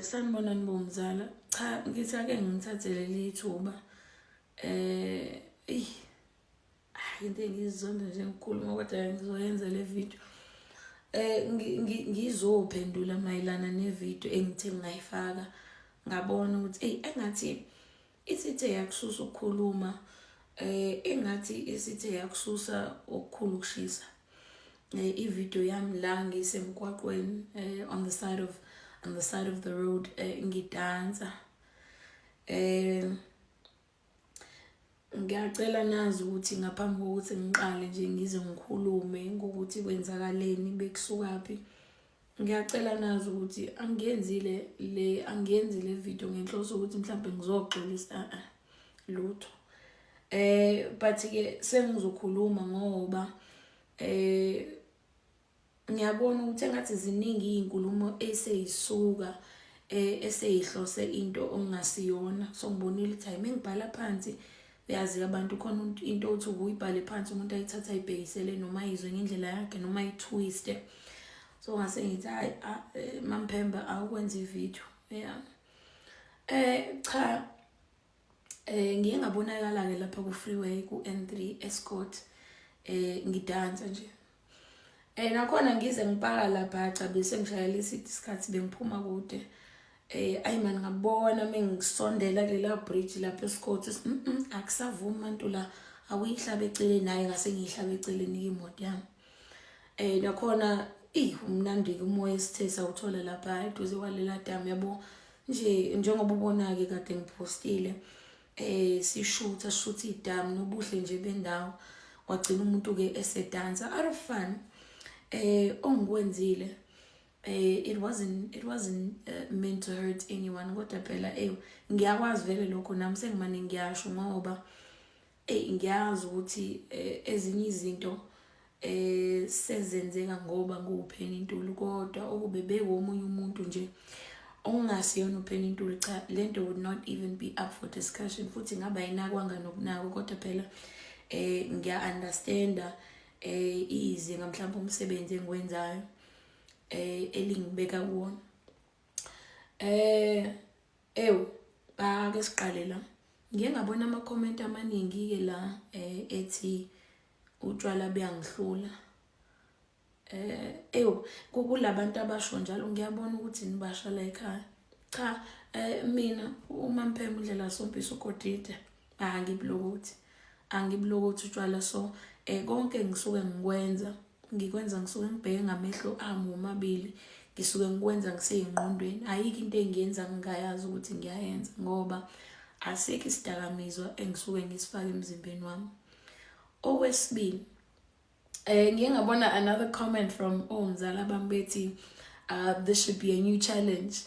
Sanibonani bomzala. Cha, ngithi ake ngithathe leli thuba. Eyi, into engizonda nje ngikhuluma, kodwa ngizoyenza le video. Ngizophendula mayelana ne-video engithe ngayifaka, ngabona ukuthi eyi, engathi isithe yakususa ukukhuluma, engathi isithe yakususa okukhulu ukushisa. I-video yami la ngisemgwaqweni, on the side of the road, ngidansa. Ngiyacela nazi ukuthi ngaphambi kokuthi ngiqale nje ngize ngikhulume ngokuthi kwenzakaleni, bekusukaphi, ngiyacela nazi ukuthi angiyenzi le video ngenhloso ukuthi mhlambe ngizoxolisa, lutho. But ke sengizokhuluma ngoba ngiyabona ukuthi engathi ziningi izinkulumo eseyisuka eseyihlose into okungasiyona. So ngibonile ukuthi hayi, mengibhala phansi, uyazi abantu khona into othi ukuyibhale phansi, umuntu ayithatha ayibhekisele noma ayizwe ngendlela yakhe noma ayi-twiste. So ngase ngithi hayi, Mamphemba, awukwenza i-video. Yeah, cha, ngiye ngabonakala ke lapha ku freeway ku N3 Estcourt, ngidansa nje. Nakhona ngize ngipaka lapha, cha, bese ngishayela isikhathi, bengiphuma kude. Ayi man, ngabona mengisondela kulela bridge lapha eScott, akusavumi abantu la, awuyihlabe eceleni. Naye ngase ngiyihlabe eceleni imoto yami. Nakhona umnandi ke umoya esithe sawuthola lapha eduze kwalela dam, yabo nje, njengoba ubona ke kade ngiphostile, sishutha shutha idamu nobuhle nje bendawo, wagcina umuntu ke esedansa out of fun. Ongikwenzile, it wasn't meant to hurt anyone, kodwa phela ngiyakwazi vele lokho nami sengimane ngiyasho ngoba ngiyazi ukuthi ezinye izinto sezenzeka ngoba nguPenny Ntuli, kodwa ukube bekomunye umuntu nje ongasiyona uPenny Ntuli, cha, lento would not even be up for discussion, futhi ngabe ayinakwanga nokunakwa. Kodwa phela ngiya understanda izinga mhlawumbe umsebenzi engiwenzayo elingibeka kuwona. Ewu, ake siqale la. Ngiye ngabona ama-comment amaningi-ke la ethi utshwala buyangihlula. Ewu, kulabantu abasho njalo, ngiyabona ukuthi nibasha la ekhaya. Cha, mina uMamphemba uNdlela Sompisi uGodide, angibulokothi, angibulokothi utshwala. So konke ngisuke ngikwenza, ngikwenza ngisuke ngibheke ngamehlo ami womabili, ngisuke ngikwenza ngiseyingqondweni. Ayikho into engiyenza ngingayazi ukuthi ngiyayenza, ngoba asikho isidakamizwa engisuke ngisifake emzimbeni wami. Okwesibili, ngiye ngabona another comment from omzala bami bethi this should be a new challenge.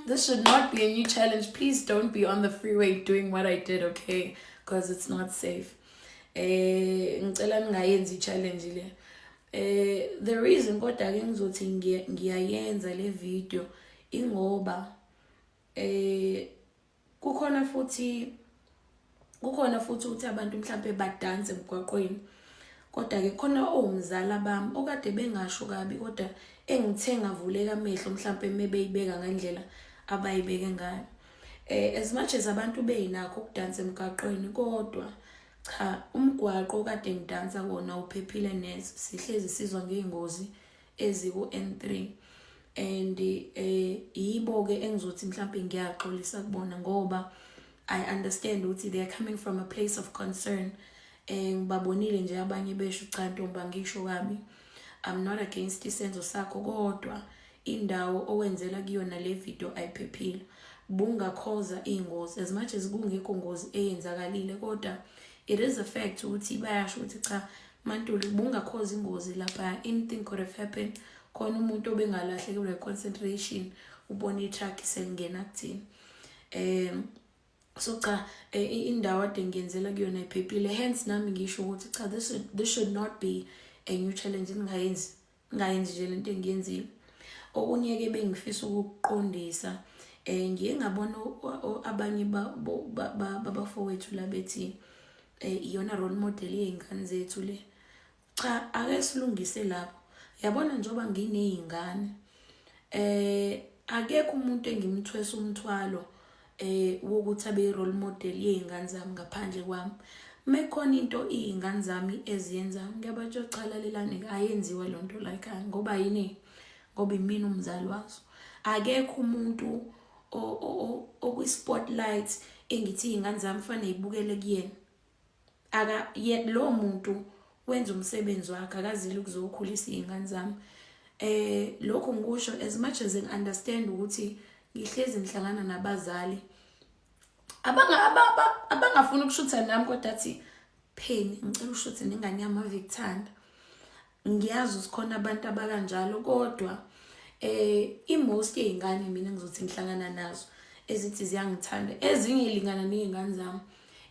This should not be a new challenge. Please don't be on the freeway doing what I did, okay? Because it's not safe. Ngicela ningayenzi i-challenge le. The reason kodwa ke ngizothi ngiyayenza le video ingoba kukhona futhi ukuthi abantu mhlambe badanse emgwaqweni, kodwa ke khona omzala bami okade bengasho kabi, kodwa engithe ngavuleka amehlo mhlambe mebeyibeka ngendlela abayibeke ngayo. As much as abantu beyinakho ukudansa emgaqweni, kodwa cha, umgwaqo okade ngidansa wona uphephile neze. Sihlezi sizwa ngey'ngozi eziku-N3 and yibo ke engizothi mhlawumbe ngiyaxolisa kubona, ngoba I understand ukuthi they are coming from a place of concern. Ngibabonile nje abanye besho, "Cha ntombi, angisho kabi, I'm not against isenzo sakho, kodwa indawo owenzela kuyona le video ayiphephile, bungakhoza iy'ngozi." As much as kungekho ngozi eyenzakalile, kodwa it is a fact ukuthi bayasho ukuthi cha MaNtuli, bungakhoza ingozi lapha, anything could have happened. Khona umuntu obengalahlekelwa i-concentration, ubona i-truck selingena kuthina. So cha, indawo ade ngiyenzela kuyona iphephile, hence nami ngisho ukuthi cha, this should not be a new challenge. Ningayenzi, ningayenzi nje lento engiyenzile. Okunye-ke bengifisa ukukuqondisa, ngiye ngabona abanye babafowethu la bethi iyona role model yey'ngane zethu le. Cha, ake silungise lapho. Yabona, njengoba nginey'ngane, Akekho umuntu engimthwesa umthwalo wokuthi abe role model yey'ngane zami ngaphandle kwami. Mekhona into iy'ngane zami eziyenzayo, ngiyabatshela, cha, lalelani, ayenziwa loo nto la ekhaya. Ngoba yini? Ngoba imina umzali wazo. Akekho umuntu okwi-spotlight engithi iy'ngane zami fanele y'bukele kuyena. Aka lowo muntu wenza umsebenzi wakhe, akazile ukuzokhulisa iy'ngane zami. Lokho ngikusho as much as ngi-understand ukuthi ngihlezi ngihlangana nabazali abangafuni ukushutha nami, kodwa athi, "Pheni, ngicela ushuthe nengane yami, ave kuthanda." Ngiyazi ukuthi khona abantu abakanjalo, kodwa i-most yey'ngane mina ngizothi ngihlangana nazo ezithi ziyangithanda, ezinye y'lingana ney'ngane zami,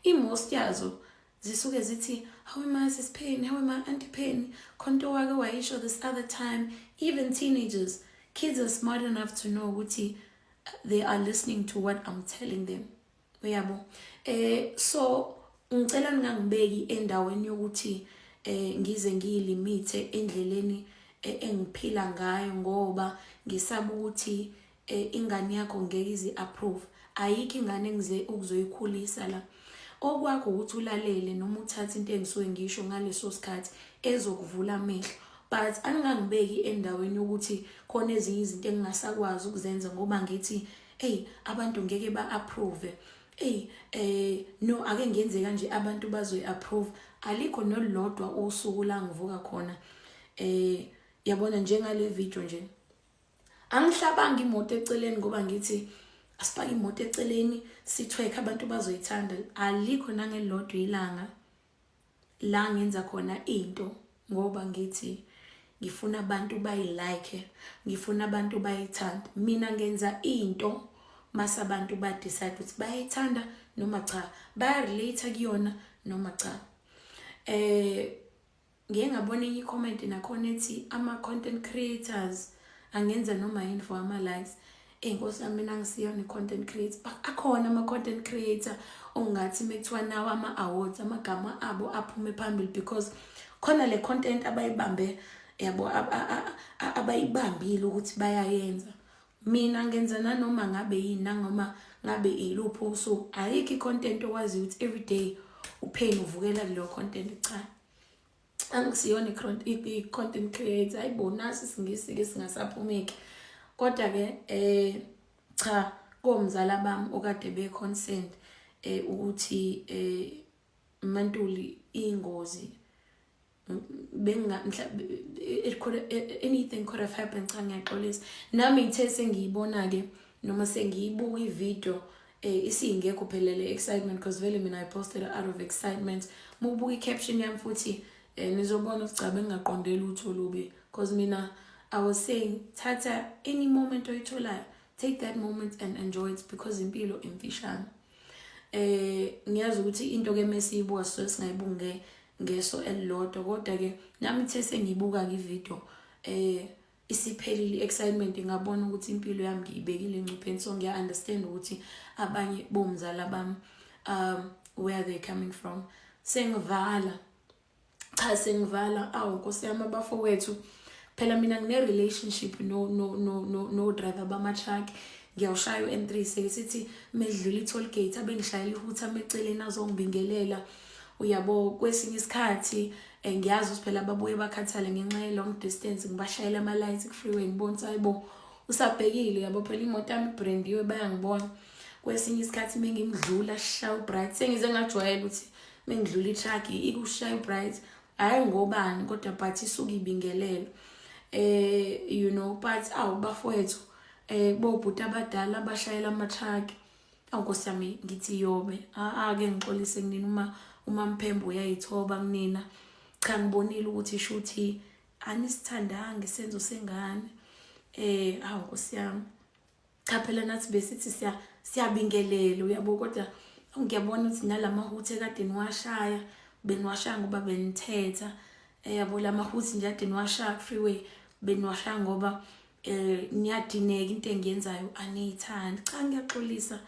i-most yazo zisuke zithi, "Hawe ma, Sis Penny, hawe ma, Auntie Penny, khonto wake wayisho this other time." Even teenagers, kids are smart enough to know ukuthi they are listening to what I'm telling them, uyabo. So ngicela ningangibeki endaweni yokuthi ngize ngiyilimithe endleleni engiphila ngayo ngoba ngisaba ukuthi ingane yakho ngeke ize approve. Ayikho ingane engize ukuzoyikhulisa la. Okwakho ukuthi ulalele noma uthathe into engisuke ngisho ngaleso sikhathi ezokuvula amehlo, but aningangibeki endaweni yokuthi khona ezinye izinto engingasakwazi ukuzenza ngoba ngithi, "Hey, abantu ngeke ba-approve. Hey, no, ake ngiyenze kanje, abantu bazoyi-approve." Alikho nolulodwa usuku la ngivuka khona, yabona, njengale video nje, angihlabanga imoto eceleni ngoba ngithi asipake imoto eceleni sithwekhe, abantu bazoyithanda. Alikho nangelilodwa ilanga la ngenza khona into ngoba ngithi ngifuna abantu bayilike, ngifuna abantu bayithande. Mina ngenza into mase abantu ba-decide ukuthi bayayithanda noma cha, baya-relate kuyona noma cha. Ngike ngabona enye i-comment nakhona ethi ama-content creators angenza noma yini for ama-likes. Eyi Nkosi yami, mina angisiyona i-content creator. Akhona ama-content creator ongathi mekuthiwa nawo ama-awards, amagama abo aphume phambili because khona le content abayibambe, yabo, abayibambile ukuthi bayayenza. Mina ngenza nanoma ngabe yini, nangoma ngabe iluphi usuku. Ayikho i-content okwaziyo ukuthi everyday uPenny uvukela kuleyo content. Cha, angisiyona i-content creator. Hayibo, nasi isiNgisi-ke singasaphumeki. Kodwa-ke cha, komzala bami okade be-concerned ukuthi Mantuli ingozi benga it could anything could have happened. Cha, ngiyaxolisa. Nami ngithe sengiyibona ke noma sengiyibuka ivideo isingekho phelele excitement, because vele mina I posted out of excitement. Mukubuka i-caption yami futhi nizobona ukuthi cha, bengingaqondeli utho lubi, because mina I was saying thatha any moment oyitholayo, take that moment and enjoy it, because impilo imfishane. Ngiyazi ukuthi into ke mesiyibuka so singayibuki ngeso elilodwa, kodwa ke nami ithe sengiyibuka ke ivideo isiphelile excitement, ngabona ukuthi impilo yami ngiyibekile engcupheni. So ngiya understand ukuthi abanye bomzala bami, where they coming from. Sengivala, cha, sengivala. Awu Nkosi yami, abafowethu, phela mina ngine relationship no driver bama truck. Ngiyawushaya u-N3, seke sithi medlula i-toll gate abengishayela ihutha eceleni azongibingelela, uyabo. Kwesinye isikhathi ngiyazi ukuthi phela babuye bakhathale ngenxa ye-long distance, ngibashayela ama-lights ku-freeway, ngibona ukuthi hayibo, usabhekile, yabo. Phela imoto yami ibrandiwe, bayangibona. Kwesinye isikhathi mengimdlula shaya ubright, sengize ngajwayela ukuthi mengidlula i-truck ikushaya ubright, hhayi ngobani kodwa, but isuke ibingelela, but awu bafowethu, bobhuti abadala abashayela ama-truck, awu Nkosi yami, ngithi yobe ake ngixolise kunina. Uma Mphembo uyayithoba kunina. Cha, ngibonile ukuthi shuthi anisithandanga isenzo sengane. Awu Nkosi yami, cha, phela nathi besithi siyabingelela, uyabo, kodwa ngiyabona ukuthi nalamahutha ekade niwashaya, beniwashaya ngoba benithetha, yabo. Lamahuthi nje ade niwashaya ku-freeway, beniwashaya ngoba niyadineka, into engiyenzayo aniyithandi. Cha, ngiyaxolisa,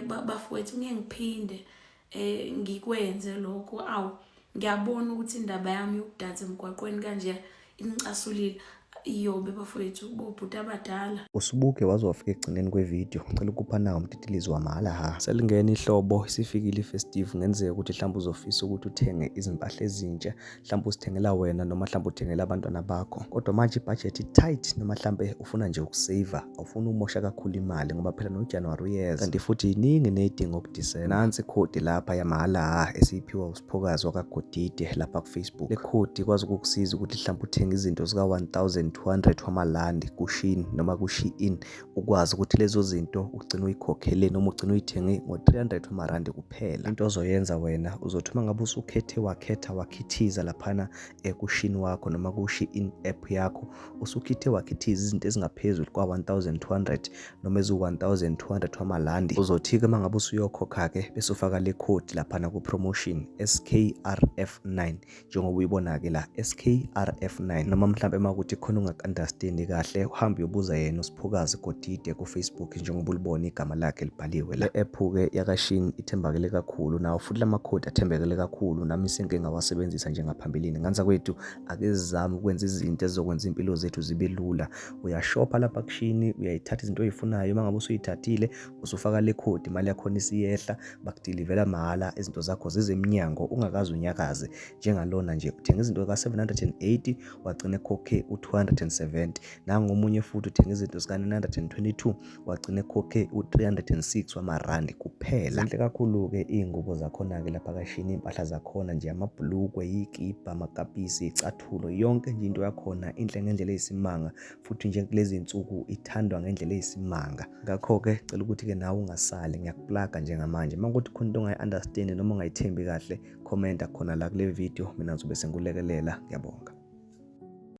bafowethu, ngeke ngiphinde ngikwenze lokho. Awu, ngiyabona ukuthi indaba yami yokudansa emgwaqweni kanje inicasulile. Iyobe bafowethu bobhuti abadala. Usubuke waze wafika ekugcineni kwevidiyo. Ngicela ukupha nawo umtitilizo wamahhala ha. Selingena ihlobo, isifikile i-festive, kungenzeka ukuthi mhlawumbe uzofisa ukuthi uthenge izimpahla ezintsha, mhlawumbe uzithengela wena noma mhlawumbe uthengela abantwana bakho. Kodwa manje ibhajethi i-tight noma mhlawumbe ufuna nje ukuseva, awufuni umosha kakhulu imali ngoba phela noJanuwari uyeza. Kanti futhi yiningi neyidingo kuDisemba. Nansi ikhodi lapha yamahhala ha esiyiphiwa uSiphokazi wakaGodide lapha ku-Facebook. Le khodi ikwazi ukukusiza ukuthi mhlawumbe uthenge izinto zika-1200 wamalandi kuShein noma ku-Shein, ukwazi ukuthi lezo zinto ugcine uyikhokhele noma ugcine uyithenge ngo-300 wamarandi kuphela. Into ozoyenza wena uzothi uma ngabe usukhethe wakhetha wakhithiza laphana kuShein wakho noma ku-Shein app yakho, usukhithe wakhithiza izinto ezingaphezulu kwa-1200 noma eziwu-1200 wamalandi, uzothi-ke uma ngabe usuyokhokha-ke bese ufaka le khodi laphana ku-promotion SKRF9 njengoba uyibona-ke la SKRF9, noma mhlampe uma kuthi khona ungaku-understandi kahle uhambe uyobuza yena uSiphokazi Godide ku-Facebook njengoba ulibona igama lakhe libhaliwe la. Le app-ke yakaShein ithembakele kakhulu, nawo futhi lamakhodi athembekele kakhulu, nami sengike ngawasebenzisa njengaphambilini. Nganza kwethu ake sizame ukwenza izinto ezizokwenza impilo zethu zibe lula. Uyashopha lapha kuShein, uyayithatha izinto oyifunayo, uma ngabe usuyithathile usufaka le khodi, imali yakhona isiyehla, bakudilivela mahhala, izinto zakho zize emnyango ungakaze unyakaze. Njengalona nje uthenga izinto ka-780 wagcina ekhokhe u-270, nangomunye futhi uthenga izinto zika-922 wagcina ekhokhe u-306 wamarandi kuphela. Zinhle kakhulu-ke iy'ngubo zakhona-ke lapha kaShein, iy'mpahla zakhona nje, amabhulukwe, iy'kibha, amakapisi, iy'cathulo, yonke nje into yakhona inhle ngendlela eyisimanga, futhi nje kulezi nsuku ithandwa ngendlela eyisimanga. Ngakho-ke cela ukuthi-ke nawe ungasali, ngiyakuplaga njengamanje. Uma kuthi khona into ongayi-understand noma ongayithembi kahle, commenta khona la kule video, mina ngizobe sengikulekelela. Ngiyabonga.